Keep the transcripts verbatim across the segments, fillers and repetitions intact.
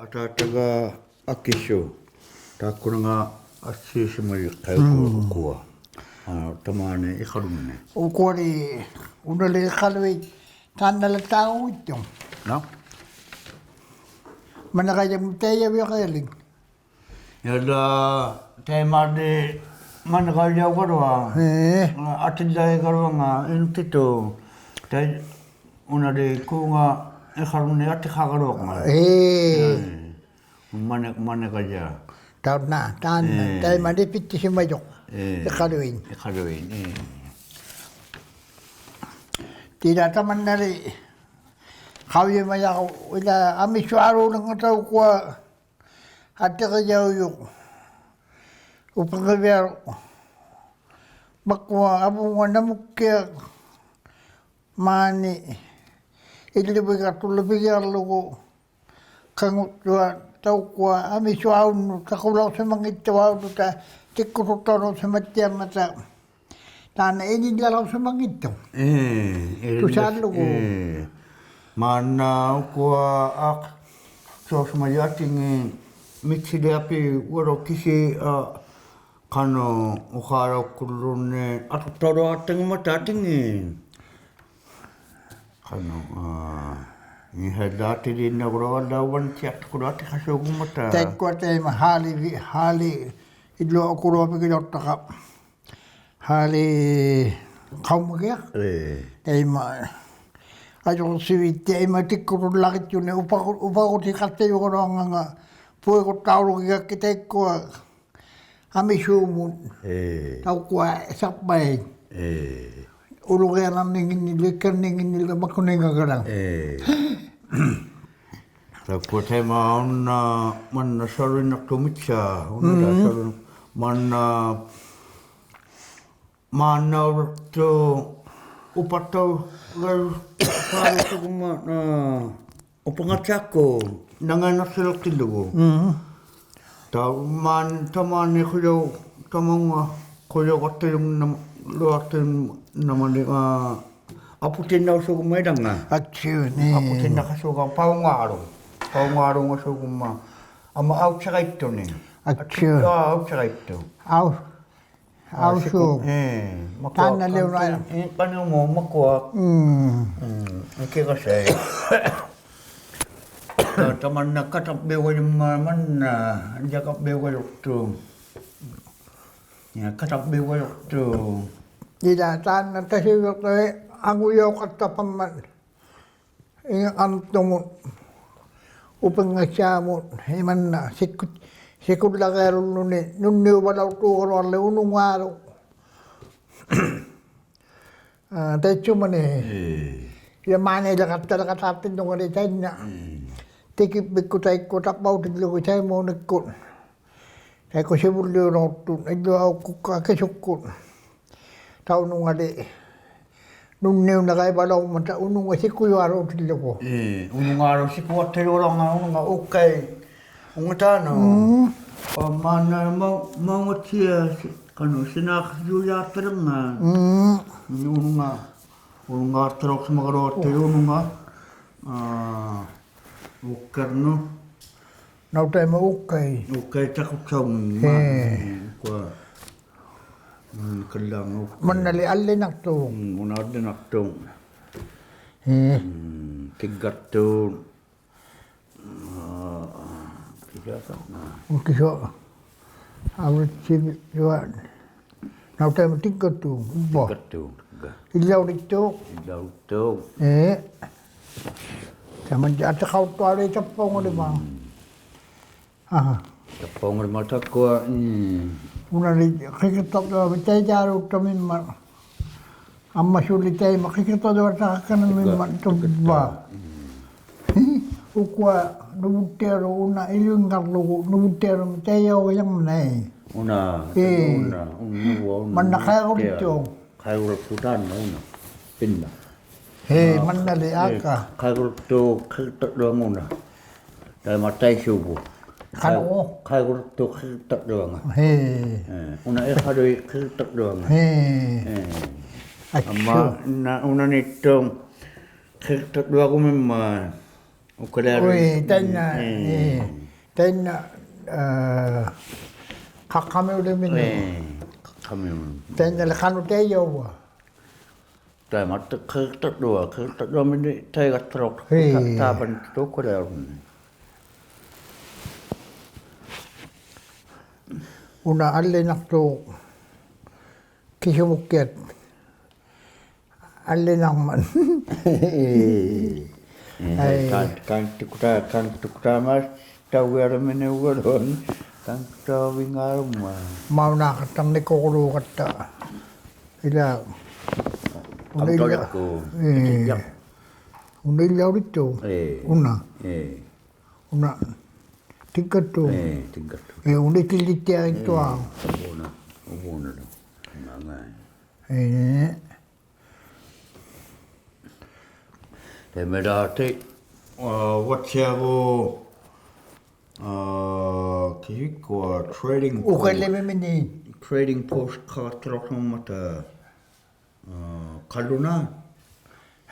ᐊᑖᑕᒐ ᐊᑭᓲ. ᑖᒃᑯᓇᖓ ᐊᓯᓯᒪᔪᖅᑲᐃ ᐅᑯᐊ. ᒻᒻ. ᐅᑯᐊ. ᐊ, ᑕᒫᓂ ᐃᖃᓗᖕᓂᒃ. ᐅᑯᐊᓕ ᐅᓇᓕ ᐃᖃᓗᐃᑦ ᑖᓐᓇᓕ ᑖᕈᐃᑦᑐᖅ. ᓇ? ᒪᓂᖃᔭᒻ ᑕᐃᔭᕕᐅᖃᔭᓕᒃ. ᐃᓛ ᑕᐃᒪᓕ ᒪᓂᖃᔭᐅᒐᓗᐊᖅ. ᐄ. ᐊᑎᓪᓚᐃᒐᓗᐊᖓ ᐃᓄᒃᑎᑐᑦ. ᑕᐃ ᐅᓇᓕ ᑰᖓ ᐃᖃᓗᖕᓂᒃ ᐊᑎᖃᒐᓗᐊᖓ. ᐄ. ᐄ. ᒪᓂ, ᒪᓂᖃᔭᖅ. ᑕᐅᓐᓇ, ᑖᓐᓇ, ᐄ. ᑕᐃᒪᓕ ᐱᑦᑎᓯᒪᔪᖅ. ᐄ. ᐃᖃᓗᐃᑦ. ᐃᖃᓗᐃᑦ, ᐄ. ᑎᓛ ᑕᒪᓐᓇᓕ ᖃᐅᔨᒪᔭᕈ, ᐃᓛ ᐊᒥᓱᐊᓘᓕᖓᑕ ᐅᑯᐊ ᐊᑎᕆᔭᐅᔪᖅ. ᐅᐱᕆᕕᐊᓗᒃ. ᒪᒃᑯᐊ ᐊᕗᖓ ᓇᒧᒃᑭᐊᖅ ᒫᓂ ᐃᓪᓗᕕᒐᖅᑐᓪᓗ ᐱᒋᐊᕐᓗᒍ ᖃᖑᑦᑐᐊᑦ ᑕᐅᒃᑯᐊ ᐊᒥᓱᐊᓘᓐᓄᑦ ᑕᑯᓚᐅᖅᓯᒪᙱᑦᑐᐊᓘᓐᓄᑦ ᑎᒃᑯᑐᖅᑕᐅᓚᐅᖅᓯᒪᑦᑎᐊᕐᓇᑕ. ᑖᓐᓇ ᐃᓂᓪᓚᓚᐅᖅᓯᒪᙱᑦᑐᖅ. ᐄ, ᐃᓕᓐ-, ᑐᓵᓪᓗᒍ. ᐄ. ᒫᓐᓇ ᐅᑯᐊ ᐊᒃᓱᐊᖅᓯᒪᔪᖅ ᐊᑎᖏᑦ ᒥᑦᓯᓕᐊᐱᒃ ᐅᐊᓗᒃ ᑭᓯ-, ᐊ, ᖃᓄᖅ ᐅᖄᓚᐅᒃᑯᓪᓘᓐᓃᑦ ᐊᑐᖅᑕᐅᓗᐊᖅᑕᖏᒻᒪᑕ ᐊᑎᖏᑦ. ᖃᓄᖅ, ᐋ, ᓂᕼᐊᓪᓚᑎᓕᓐᓇᑯᓗᐊᓪᓚ ᐅᕙᓐᑎᐊᖅᑐᑯᓗᐊᖅ ᐊᑎᖃᓲᖑᒻᒪᑕ. ᑕᐃᒃᑯᐊ ᑕᐃᒪ ᕼᐋᓕᕕ-, ᕼᐋᓕ ᐃᓪᓗ ᐅᑯᓗᐊᐱᒋᓚᐅᖅᑕᖃ. ᕼᐋᓕ ᖃᐅᒪᒋᐊᖅ. ᐄ. ᑕᐃᒪ ᐊᔪᕈᓯᕕᑦ ᑕᐃᒪ ᑎᒃᑯᑐᓪᓚᕆᑦᑐᓂ ᐅᐸᒍ-, ᐅᐸᒍᑎᖃᑦᑕᔪᒍᓗᐊᖓ ᐳᐃᒍᑦᑕᐅᓗᒋᒐᒃᑭᑦ ᑕᐃᒃᑯᐊ ᐊᒥᓲᒧᑦ. ᐄ. ᑕᐅᒃᑯᐊ ᓴᑉᐸᐃᑦ. ᐄ. ᐅᓗᕆᐊᓇᕐᓂᖏᓐᓂᓪᓗ ᐃᑲᓐᓂᖏᓐᓂᓪᓗ ᒪᒃᑯᓂᖓᒐᓚᒃ. ᐄ. ᑕᐅᒃᑯᐊ ᑕᐃᒪ ᐅᓇ ᒪᓐᓇ ᓴᓗᐃᓐᓇᖅᑐᖅ ᒥᑦᓵ. ᐅᓇ ᒻᒻ. ᓴᓗᐃᓐ-, ᒪᓐᓇ ᒫᓐᓇᐅᓗᒃᑐᖅ ᐅᐸᑦᑕᐅᒐᓗᐊᖅ ᓴᓗᒃᑐᒍᒪ, ᐋ, ᐅᐸᖓᑦᑎᐊᒃᑯᑦ ᓇᖓᐃᓐᓇᖅᓯᓚᐅᖅᑎᓪᓗᒍ. ᒻᒻ. ᑕ-, ᒫᓐ-, ᑕᒫᓂ ᖁᔭᐅ-, ᑕᒪᐅᖓ ᖁᔭᐅᖃᑦᑕᔪᓐᓇᒪ-, ᓗᐊᖅᑕᔪᓐᓇᒪᓂ, ᐋ, ᐊᐳᑎᓐᓇᐅᓲᒍᒪ ᐃᓚᖓ. ᐊᑦᓯᐅᓂ. ᐊᐳᑎᓐᓇᖃᓲᒐ ᐸᐅᖓᐊᓗᒃ. ᐸᐅᖓᐊᓗᖓᓲᒍᒪ. ᐊᒻᒪ ᐊᐅᑦᓴᕋᐃᑦᑐᓂ. ᐊᑦᓯᐅ. ᐊᑦᓯ-, ᐋ, ᐊᐅᑦᓴᕋᐃᑦᑐᖅ. ᐊᐅ-, ᐊᐅᓲᖅ. ᐋ, ᓯᑯ-, ᐄ, ᒪᑯᐊ ᑖᓐᓇᓕᐅᕋ. ᖃᓄᖅ, ᐄ, ᖃᓄᖅ ᒪᑯᐊ. ᒻᒻ. ᒻᒻ, ᑭᖃᓴᐃ. ᑕ-, ᑕᒪᓐᓇ ᑲᑕᕝᕕᐅᒐᔪᒻᒪ ᒪᓐᓇ, ᔭᑲᕝᕕᐅᒐᔪᖅᑐᖅ. ᔭ, ᑲᑕᕝᕕᐅᒐᔪᖅᑐᖅ. ᐃᓛ ᑖᓐᓇ ᑕᓯᐅᔪᖅᑐᐃᑦ ᐊᖑᔭᐅᖃᑦᑕᖅᐸᒻᒪᑦ. ᐃᖓᓐᑐᒧᑦ, ᐅᐱᖓᓵᒧᑦ, ᐃᒪᓐᓇ, ᓯᑯ-, ᓯᑯᓪᓚᕆᐊᓗᓪᓗᓂ, ᓄᓐᓂᐅᕙᓚᐅᖅᑑᒐᓗᐊᕐᓕ ᐅᓄᖔᓗᒃ. ᐋ, ᑕᐃᑦᓱᒪᓂ. ᐄ. ᐃᓛ ᒫᓂᓕᖃᑦᑕᓕᖃᑦᑕᖅᑎᓐᓄᖓᓕ ᑕᐃᓐᓇ. ᐄ. ᑎᑭᑉᐱᒃᑯᑦ ᑕᐃᒃᑯᑦ ᑕᕝᕙᐅᑎᓪᓗᒍ ᑕᐃᒪᐅᓂᒃᑯᑦ. ᑕᐃᒃᑯᑦ ᓯᕗᓪᓕᐅᓚᐅᖅᑐᑦ, ᐃᓪᓗᐊ ᐅᒃᑯᒃᑲ ᑭᓱᒃᑯᑦ. ᑕᐅᓄᖓᓕ. ᓄᓐᓂᐅᓇᕋᐃᕙᓚᐅᕐᒪᑕ ᐅᓄᖓ ᓯᑯᔪᐊᓘᑎᓪᓗᒍ. ᐄ, ᐅᓄᖔᓗ ᓯᑯᐊᑦᑕᓚᐅᕋᖓ ᐅᓄᖓ ᐅᒃᑲᐃ. ᐅᖓᑖᓄ. ᒻᒻ. ᐸᒪᓐᓇ ᒪᐅ-, ᒪᐅᖓᑦᓯᐊ ᓯ-, ᖃᓄᖅ ᓯᓈᖅᓯᐅᔮᑦᑕᓚᖓ. ᒻᒻ. ᐅᓄᖓ, ᐅᓄᖓᑦᑕᓚᐅᖅᓯᒪᒐᓗᐊᑦᑕ ᐅᓄᖓ. ᐋ, ᐅᒃᑲᕐᓄ. ᓇᐅᑕᐃᒪ ᐅᒃᑲᐃ. ᐅᒃᑲᐃ ᑕᑯᑦᓴᐅᖕᒪ. ᐄ. ᐄ, ᐅᑯᐊ. ᒪᓐ ᑲᓪᓚᖓ ᐅᒃᑲᐃ. ᒪᓐᓇᓕ ᐊᓪᓕᓇᖅᑐᖅ. ᒻᒻ, ᐅᓇ ᐊᓪᓕᓇᖅᑐᖅ. ᐄ. ᒻᒻ, ᑎᒡᒐᖅᑐᖅ. ᐋ, ᑭᓯᐊᓴ, ᐋ. ᐅᒃᑭᓱ. ᐊᕕᑦᓯᕕᔪᐊ. ᓇᐅᑕᐃᒪ ᑎᒡᒐᖅᑐᖅ, ᐅᕝᕙ. ᑎᒡᒐᖅᑐᖅ, ᑎᒡᒐᖅ. ᐃᓪᓚᐅᓕᒃᑐᖅ. ᐃᓪᓚᐅᓕᒃᑐᖅ. ᐄ. ᑕᒪᓐᓇ ᐊᑎᖃᐅᑦᑐᐊᓕ ᑕᑉᐸᐅᖓᓕᒫᖅ. ᒻᒻ. ᐊᕼᐊ. ᑕᑉᐸᐅᖓᓕᒫᖅ ᑕᒃᑯᐊ, ᒻᒻ. ᐅᓇᓕ ᕿᑭᑦᑕᖅᑐᐊᕕᑦ ᑕᐃᔮᓘᑦᑕᒥᒻᒪᑦ. ᐊᒻᒪ ᓱᓕ ᑕᐃᒪ ᕿᑭᖅᑕᓗᐊᖅᑕᖃᖅᑲᓇᒻᒥᒻᒪᑦ ᑐᕝᕙ. ᐅᑯᐊ ᓄᕗᑦᑎᐊᓗᒃ ᐅᓇ ᐃᓗᖕᖓᕐᓗᒍ ᓄᕗᑦᑎᐊᓗᒻᒥ ᑕᐃᔭᐅᒐᔭᒻᒪᑦ. ᐅᓇ, ᐄ. ᐅᓇ, ᐅᓇ, ᐅᓇ, ᒪᓐᓇ ᖃᐃᒍᓕᑦᑐᖅ. ᖃᐃᒍᓕᑦᑐᖅ ᑖᓐᓇ ᐅᓇ. ᐱᓐᓇ. ᐄ, ᒪᓐᓇᓕ ᐋᒃᑲ. ᖃᐃᒍᓕᑦᑐᖅ ᕿᑭᖅᑕᓗᐊᖑᓇ. ᑕᐃᒪ ᑕᐃᓲᕗᑦ. ᖃᓄᖅ? ᖃᐃᒍᓕᑦᑐᖅ ᕿᑭᖅᑕᓗᐊᖓ. ᐄ. ᐄ, ᐅᓇ ᐃᖃᓗᐃᑦ ᕿᑭᖅᑕᓗᐊᖓ. ᐄ. ᐄ. ᐊᒃᓱ. ᐊᒻᒪ ᐅᓇ, ᐅᓇᓃᑦᑐᖅ ᕿᑭᖅᑕᓗᐊᒍᒥᒻᒪᑦ. ᐅᑯᐊᓕᐊᓗᐃᑦ. ᐅᐃ, ᑖᓐᓇ, ᐄ. ᐄ. ᑖᓐᓇ, ᐋ, ᖃᖅᑲᒥᐅᓕᒥᓂᖅ. ᐄ, ᖃᖅᑲᒥᐅᓕᒥᓂᖅ. ᑖᓐᓇᓕ ᖃᓄᖅ ᑕᐃᔭᐅᕙ. ᑕᐃᒪ ᕿᑭᖅᑕᓗᐊᖅ, ᕿᑭᖅᑕᓗᐊᕐᒥᓂᖅ ᑕᐃᔭᖅᑕᓗᒃ. ᐄ. ᑕ-, ᑕᕝᕙᓂ ᑐᒃᑯᐊᓕᐊᓗᖕᓂ. ᐅᓇ ᐊᓪᓕᓇᖅᑐᖅ ᑭᓱᒧᒃᑭᐊᑦ. ᐊᓪᓕᓇᕐᒪᑦ. ᐄ. ᐊᐃ. ᑲᓐ-, ᑲᓐᑐᒃᑕ-, ᑲᓐᑐᒃᑕᒫᑦ ᑕᐅᕕᐊᓗᒻᒥᓂᐅᒐᓗᐊᖅ. ᑲᓐᑐᒃᑕᐅᕕᖓᓗᒻᒪᑦ. ᒪᐅᓇᖃᑦᑕᕐᓂᑯᕈᓗᖃᑦᑕ. ᐃᓛ. ᐅᓇ ᐃᓪᓚ-, ᖃᐅᑕᐅᓕᒃᑯ. ᐄ. ᐃᓪᓚ. ᐅᓇ ᐃᓪᓚᐅᓕᑦᑐᖅ. ᐄ. ᐅᓇ. ᐄ. ᐅᓇ ᑎᒃᑲᑦᑐᖅ. ᐄ, ᑎᒃᑲᑦᑐᖅ. ᐄ, ᐅᓇ ᑎᓕᑦᑎᐊᕆᑦᑐᐊᖅ. ᐄ, ᐅᕙᐅᓇ, ᐅᕙᐅᓇᓗ. ᒪᖓᐃ. ᐄ. ᑕᐃᒪᐃᓛᑎ, ᐋ, ᐅᐊᑦᓯᐊᕗᑦ, ᐋ, ᑭᓯᒃᑯᐊ trading post. ᐅᑲᓪᓕᒻᒥᓂ. Trading post ᖃᕋᑦᑕᓚᐅᖅᓯᒪᒻᒪᑕ. ᐋ, ᖃᓪᓗᓈᑦ.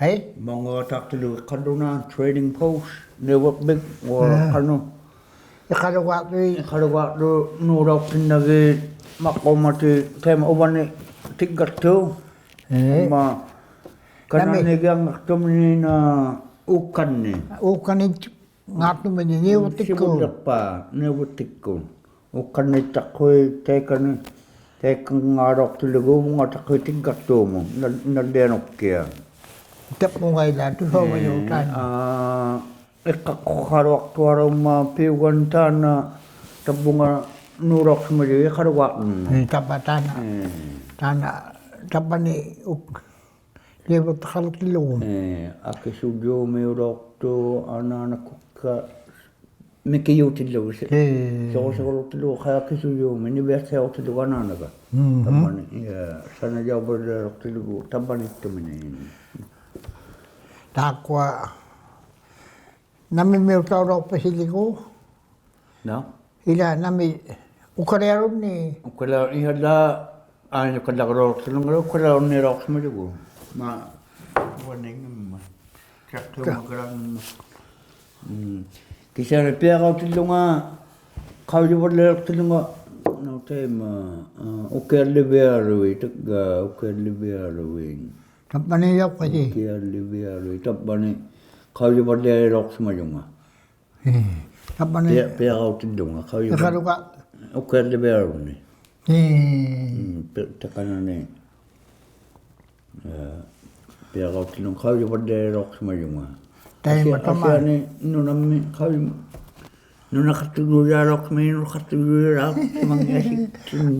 ᕼᐊᐃ? ᒪᖓ ᑕᖅᑎᓪᓗᒍ ᖃᓪᓗᓈᑦ trading post, ᓂᐅᕙᒃᐱᒃ, ᐅᐊ ᐋ. ᖃᓄᖅ. ᐃᖃᓗᒑᖅᑐᐃ. ᐃᖃᓗᒑᖅᑐ ᓄᓚᐅᖅᑎᓐᓇᕆᑦ, ᒪᕐᕉᒪᑎᒃ, ᑕᐃᒪ ᐅᕙᓂ ᑎᒃᑲᖅᑐᖅ. ᐄ. ᒪ, ᓇᒥ. ᑲᓇᓂᒋᐊᖓᖅᑐᒥᓂᖅ ᐅᒃᑲᓐᓂᖅ. ᐅᒃᑲᓐᓂᖅ. ᖔᖅᑐᒥᓂᖅ ᓂᐅᕙᑎᒃᑯᑦ. ᓯᕗᓪᓕᖅᐹᖅ, ᓂᐅᕙᑎᒃᑯᑦ. ᐅᒃᑲᓐᓂᑦᑕᖅᑯᐃ ᑕᐃᑲᓂ, ᑕᐃᑲᙶᓚᐅᖅᑎᓪᓗᒍ ᐅᕗᖓᑕᖅᑯᐃ ᑎᒃᑲᖅᑑᒧᑦ, ᓇᓪ-, ᓇᓪᓕᐊᓄᒃᑭᐊᖅ. ᑕᑉᐳᖓᐃᓛ ᑐᓴᐅᕙᔪᖅ ᑖᓐᓇ. ᐄ, ᐋ, ᐃᖅᑲᖅᑯᖃᓗᐊᖅᑐᐊᓘᒻᒪᑦ ᐱᐅᒐᓐ ᑖᓐᓇ ᑕᑉᐳᖓ ᓄᓚᐅᖅᓯᒪᔪᖅ ᐃᖃᓗᒑᖅ. ᐄ, ᑕᑉᐸ ᑖᓐᓇ. ᐄ. ᑖᓐᓇ ᑕᑉᐸᓂ ᐅᒃ-, ᓕᐊᕗᑦᑕᖃᓗᒃᑎᓪᓗᒍ. ᐄ, ᐊᑭᓱᔫᒥᐅᓚᐅᖅᑐᖅ, ᐊᓈᓇᒃᑯᒃᑲ ᒥᑭᔪᑎᓪᓗᒍ ᓯ-, ᐄ. ᓱᕈᓯᕈᓗᒃᑎᓪᓗᒍ ᖃᐃ ᐊᑭᓱᔫᒥ, ᓂᕕᐊᑦᓯᐊᕈᑎᓪᓗᒍ ᐊᓈᓇᒐ. ᒻᕼᒻ. ᑕᑉᐸᓂ, ᐄ, ᓴᓇᔭᐅᕙᓪᓕᐊᓗᒃᑎᓪᓗᒍ, ᑕᑉᐸᓂᑦᑐᒥᓂᖅ. ᑖᒃᑯᐊ ᓇᒥᒥᐅᑕᐅᓚᐅᖅᐱᓯᓕᒍ. ᓇ? ᐃᓛ ᓇᒥ ᐅᑲᓕᐊᓗᓐᓂ. ᐅᑲᓕᐊ-, ᐃᓛ ᐊᐃ ᐅᑲᓕᐊᓗᓚᐅᖅᓯᓚᐅᖅ, ᐅᑲᓕᐊᓗᓐᓂᓚᐅᖅᓯᒪᔪᒍᑦ. ᒪ, ᐅᕙᓂᖕᒪ. ᑭᐊᖅᑐᒪᑲᓪᓚᓐᓂᒪ. ᒻᒻ. ᑭᓯᐊᓂ ᐱᐊᕋᐅᑎᓪᓗᖓ, ᖃᐅᔨᕙᓪᓕᐊᓗᒃᑎᓪᓗᖓ, ᓇᐅᑦᑕᐃᒪ, ᐋ, ᐅᑭᐊᓪᓕᕕᐊᓗᐃᑦ, ᑕᒡᒐ, ᐅᑭᐊᓪᓕᕕᐊᓗᐃᑦ. ᑕᑉᐸᓂ ᔭᐅᖅᑲᓯ. ᐅᑭᐊᓪᓕᕕᐊᓗᐃᑦ, ᑕᑉᐸᓂ, ᖃᐅᔨᕙᓪᓕᐊᓗᒃᓯᒪᔪᖓ. ᐄ, ᑕᑉᐸᓂ. ᐱᐊ-, ᐱᐊᕋᐅᑎᓪᓗᖓ, ᖃᐅᔨᕙ-, ᐃᖃᓗᒃᑲ. ᐅᑭᐊᓪᓕᕕᐊᓗᓐᓂ. ᐄ. ᒻᒻ, ᐱ-, ᑕᑲᓇᓂ. ᐋ, ᐱᐊᕋᐅᑎᓪᓗᖓ ᖃᐅᔨᕙᓪᓕᐊᓗᒃᓯᒪᔪᖓ. ᑕᐃᒪ ᐊᓯ-, ᑕᒪ. ᐊᓯᐊᓂ ᓄᓇᒥ ᖃᐅᔨ-, ᓄᓇᖃᑦᑕᔪᔮᓗᒃᓯᒪ, ᓄᓇᖃᑦᑕᔪᔮᓗᒃᓯᒪᙱᐊᓯ.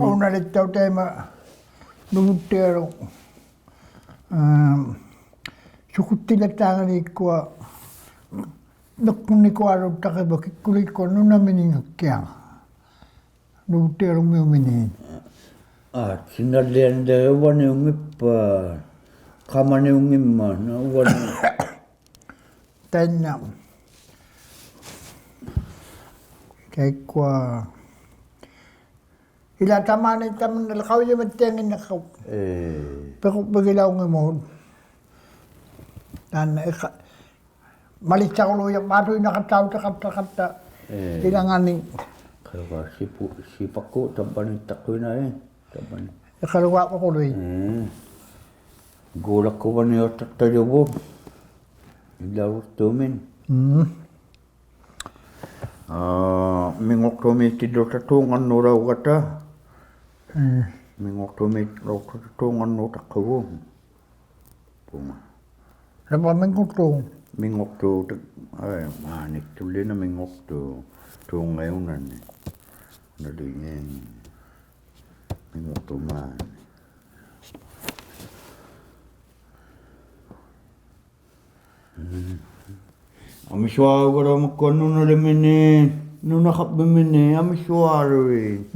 ᐅᓇᓕᑦᑕᐅᖅ ᑕᐃᒪ ᓄᕗᑦᑎᐊᓗᒃ. ᐋ, ᓱᒃᑯᑦᑎᓚᑦᑖᖓᓃᒃᑯᐊ ᒥᖅᑯᓐᓂᑯᐊᓗᒃᑕᕆᕙ ᑭᒃᑯᓕᒃᑯᐊ ᓄᓇᒥᓂᖓᒃᑭᐊᖅ. ᓄᕗᑦᑎᐊᓗᒻᒥᐅᒥᓂ. ᐋ, ᓯᓇᓪᓕᐊᓂᓕ ᐅᕙᓂᐅᙱᑉᐸᑦ, ᖃᒪᓂᐅᙱᒻᒪᑦ, ᓇ ᐅᕙᓂ. ᑖᓐᓇ. ᑕᐃᒃᑯᐊ. ᐃᓛ ᑕᒫᓂ ᑕᒪᓐᓇᓕ ᖃᐅᔨᒪᑦᑎᐊᙱᓐᓇᖅᑲᐅᒃ. ᐄ. ᐱᖁ-, ᐱᖁᕕᓚᐅᙱᒧᑦ. ᑖᓐᓇ ᐃᖃ-, ᒪᓕᑦᓴᕈᓘᔭᖅ ᒫᑐᐃᓐᓇᖃᑦᑕᖅ ᐅᑕᖃᑦᑕᖃᑦᑕ. ᐄ. ᐃᓚᖓᓂ. ᖃᕕᐊ ᓯᐳ-, ᓯᐸᒃᑯ ᑕᑉᐸᓂᑦᑕᖅᑯᐃᓐᓇᐃ, ᑕᑉᐸᓂ. ᐃᖃᓗᒑᖅ ᐅᑯᓗᐃᑦ. ᐄ. ᒍᓚᒃᑯᕙᓂ ᐅᑕᖅᑕᔪᕗᑦ. ᐃᓚᐅᖅᑐᒥᓐ. ᒻᒻ. ᐋ, ᒥᖑᖅᑑᒦᑦᑎᓪᓗᑕ ᑑᖓᓐᓅᓚᐅᒐᑦᑕ. ᒻᒻ. ᒥᖑᖅᑑᒦᑦᑎᓪᓗᑕ ᑑᖓᓐᓅᑕᖅᑯᒍ. ᐳᖓ. ᑕᕝᕙ ᒥᖑᖅᑑᖅ. ᒥᖑᖅᑑᖅ ᑕ-, ᐊᐃ, ᒫᓂᒃᑐᓪᓕ ᓇ ᒥᖑᖅᑑᖅ. ᑑᖓᐃ ᐅᓇᓂ. ᓇᓕᖕᓂ. ᒥᖑᖅᑑᒃ ᒫᓂ. ᐊᒥᓱᐊᕈᒪᒃᑯᐊ ᓄᓇᓕᒥᓂᖅ, ᓄᓇᖃᕝᕕᒥᓂᖅ, ᐊᒥᓱᐊᕈᕕᑦ.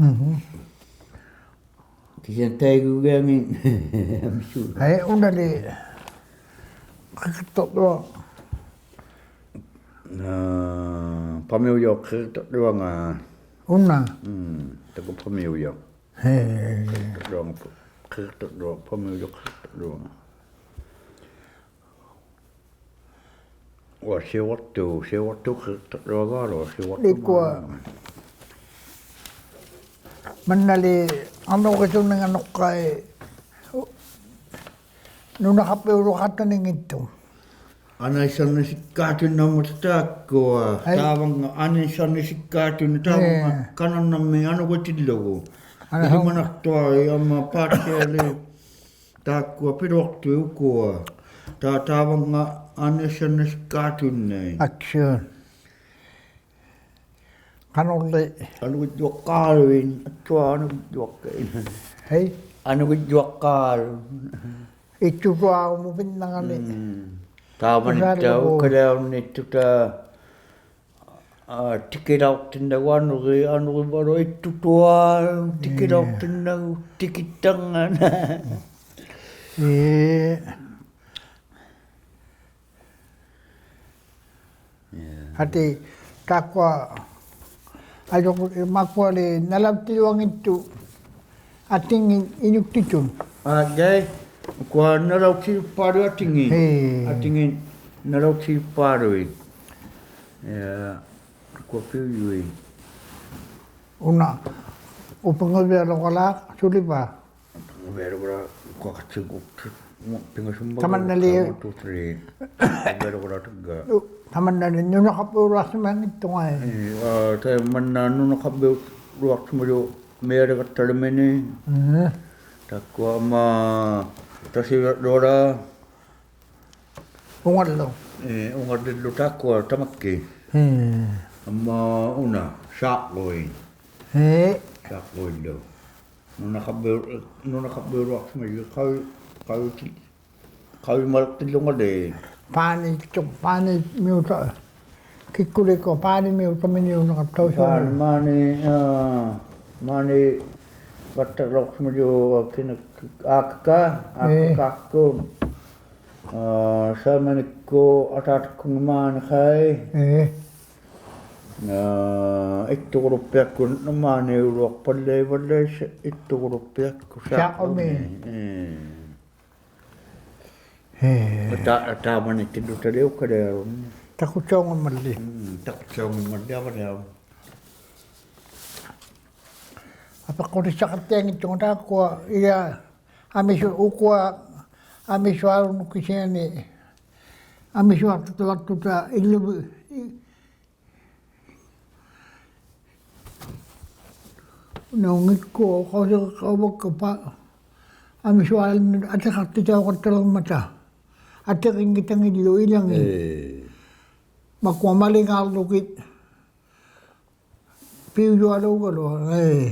ᑭᓯᐊᓂ ᑕᐃᒍᒐᙱ ᐊᒥᓱᐊᕈᕕᑦ. ᐊᐃ, ᐅᓇᓕ ᕿᑭᖅᑕᖅᑐᐊᖅ. ᐋ, ᐸᒥᐅᔪᐊᖅ ᕿᑭᖅᑕᖅᑐᐊᖓ. ᐅᓇ. ᒻᒻ, ᑕᑯ ᐸᒥᐅᔪᐊᖅ. ᕿᑭᖅᑕᖅᑐᐊᖓ, ᕿᑭᖅᑕᖅᑐᐊᖓ, ᐸᒥᐅᔪᐊᖅ ᕿᑭᖅᑕᖅᑐᐊᖓ. ᐅᐊ ᓯᐅᕐᑐ, ᓯᐅᕐᑐ ᕿᑭᖅᑕᖅᑐᐊᕋᓗᐊᖅ, ᓯᐅᕐᑐ. ᐃᒃᑯᐊ. ᒫᓐᓇ. ᒪᓐᓇᓕ ᐊᓄᕆᑦᑐᓂᖓ ᓄᖅᑲᐃ ᓄᓇᖃᕝᕕᐅᓗᖃᑦᑕᓂᙱᑦᑐᖅ. ᐊᓇᐃᓴᓂᓯᒃᑳᑐᓐᓇᒧᑦ ᑖᒃᑯᐊ. ᐊᐃ. ᑖᕙᙵᑦ ᐊᓇᐃᓴᓂᓯᒃᑳᑐᓐᓇᒧᑦ ᑖᕙᙵᑦ ᑲᓇᓐᓇᒦᒃ ᐊᓄᕆᑎᓪᓗᒍ. ᐊᓇ ᐃᓱᒪᓇᖅᑐᐊᕆ ᐊᒻᒪ ᐸᑦᓯᐊᓕ ᑖᒃᑯᐊ ᐱᓗᐊᖅᑐᐃᑦ ᐅᑯᐊ. ᑖ, ᑖᕙᙵᑦ ᐊᓇᐃᓴᓂᓯᒃᑳᑐᓐᓇᐃᑦ. ᐊᒃᓱ. ᖃᓄᕐᓕ. ᐊᓄᕆᔾᔪᐊᖅᑳᓗᐃᑦ, ᐊᑦᑐᐊᖅ ᐊᓄᕆᔾᔪᐊᖅᑲᐃᑦ. ᕼᐃ. ᐊᓄᕆᔾᔪᐊᖅᑳᓗᐃᑦ. ᐃᑦᑐᑐᐊᕈᒪ ᐱᓐᓇᖓᓂ. ᒻᒻ. ᑖᒪᓂᑦᑕᐅᖅ ᐅᖃᓕᐊᕈᓐᓃᑦᑐᑕ, ᐋ, ᑎᑭᓚᐅᖅᑎᓐᓇᒍ ᐊᓄᕆ, ᐊᓄᕆᕙᓗ ᐃᑦᑐᑐᐊᓗᒃ ᑎᑭᓚᐅᖅᑎᓐᓇᒍ, ᑎᑭᑦᑕᖓ. ᐄ. ᐄ. ᐊᑏ, ᑖᒃᑯᐊ, ᐊᔪᕈ, ᒪᑯᐊᓕ ᓇᓚᐅᑦᑎᓗᐊᙱᑦᑐᖅ ᐊᑎᖏᑦ ᐃᓄᒃᑎᑐᑦ. ᐋ, ᐄ, ᐅᑯᐊ ᓇᓚᐅᑦᑎᓗᐊᖅᐸᓗᐃᑦ ᐊᑎᖏᑦ. ᐄ. ᐊᑎᖏᑦ ᓇᓚᐅᑦᑎᓗᐊᖅᐸᓗᐃᑦ. ᐄ, ᐅᑯᐊ ᐱᐅᔪᐃᑦ. ᐅᓇ, ᐅᐱᖓᕕᐊᓗᒃᑲᓚᒃ ᓱᓕᕚ. ᐱᖓᕕᐊᓗᒃᑲᓚᒃ ᐅᑯᐊ ᖃᑦᓯᒍᒃ, ᐱᖓᓱᒻᒪᒍ. ᑕᒪᓐᓇᓕ. One, two, three. ᐱᖓᕕᐊᓗᒃᑲᓚᒃ ᑕᒡᒐ. ᐅ, ᑕᒪᓐᓇᓕ ᓄᓇᖃᕝᕕᐅᓗᐊᖅᓯᒪᙱᑦᑐᖓᐃ. ᐄ, ᐋ, ᑕᐃᒪᓐᓇ ᓄᓇᖃᕝᕕᐅᓗᐊᖅᓯᒪᔪᖅ ᒥᐊᓕᖃᑦᑕᓕᒻᒥᓂᖅ. ᒻᒻ. ᑖᒃᑯᐊ ᐊᒻᒪ ᑕᓯᕙᓗᒃᑲᓚᒃ. ᐅᖓᓪᓗ. ᐄ, ᐅᖓᓪᓕᓪᓗ ᑖᒃᑯᐊ ᑕᒪᒃᑮᑦ. ᒻᒻ. ᐊᒻᒪ ᐅᓇ, ᓵᖅᑯᐃᑦ. ᐄ. ᓵᖅᑯᐃᓪᓗ. ᓄᓇᖃᕝᕕᐅ-, ᓄᓇᖃᕝᕕᐅᓗᐊᖅᓯᒪᔪᖅ ᖃᐅᔨ-, ᖃᐅᔨᑎ-, ᖃᐅᔨᒪᓕᖅᑎᓪᓗᖓᓕ. ᐹᓂᑦᑐᖅ, ᐹᓂᒥᐅᑕ. ᑭᒃᑯᓕᒃᑯᐊ ᐹᓂᒥᐅᑕᒥᓂᐅᓇᖃᑦᑕᐅᓲᖑ. ᐹᓂ, ᒫᓂ, ᐋ, ᒫᓂ ᖃᑦᑕᓚᐅᖅᓯᒪᔪᖅ ᑭᓇ, ᐋᒃᑲ, ᐄ. ᐋᒃᑲ ᐋᒃᑯᑦ. ᐋ, ᓴᒪᓂᒃᑯᑦ ᐊᑖᑕᒃᑯᓐᓄᑦ ᒫᓂᖃᐃ. ᐄ. ᐋ, ᐃᑦᑐᕈᓗᒃᐱᐊᒃᑯᑦ ᓄᒪᓂᐅᓗᐊᖅᐸᓪᓚᐃᕙᓪᓚᐃᓴ ᐃᑦᑐᕈᓗᒃᐱᐊᒃᑯᑦ ᓵᖅᑯᒥ. ᓵᖅᑯᒥ. ᐄ. ᐄ. ᐊᑖ-, ᐊᑖᑕᒪᓂᑦᑎᓪᓗᑕᓕ ᐅᖃᓕᐊᕈᓐᓂ. ᑕᑯᑦᓴᐅᖑᒻᒪᓪᓕ. ᒻᒻ, ᑕᑯᑦᓴᐅᖑᒻᒪᓪᓕ ᐊᕙᓕᐊᕈᓐᓂ. ᐊᐱᖅᑯᑎᑦᓴᖃᑦᑎᐊᙱᑦᑐᖓ ᑖᒃᑯᐊ ᐃᓛ ᐊᒥᓱ-, ᐅᑯᐊ ᐊᒥᓱᐊᕈᓐᓄᑦ ᑭᓯᐊᓂ ᐊᒥᓱᐊᖅᑐᖅᑐᕋᖅᑐᑕ ᐃᓪᓗᒍ-, ᐃ-, ᓄᙱᒃᑯᑦ ᖃᐅᓯᖃᐅᒃᑲ ᐸ-, ᐊᒥᓱᐊᓗᓐᓄᑦ ᐊᑎᖃᖅᑎᑕᐅᖃᑦᑕᓕᕐᒪᑕ. ᐊᑎᕆᙱᑕᙱᓪᓗ ᐃᓚᖏᑦ. ᐄ. ᒪᑯᐊ ᒪᓕᖔᕐᓗᒋᑦ. ᐱᐅᔪᐊᓘᒐᓗᐊᖅ, ᐄ. ᐄ.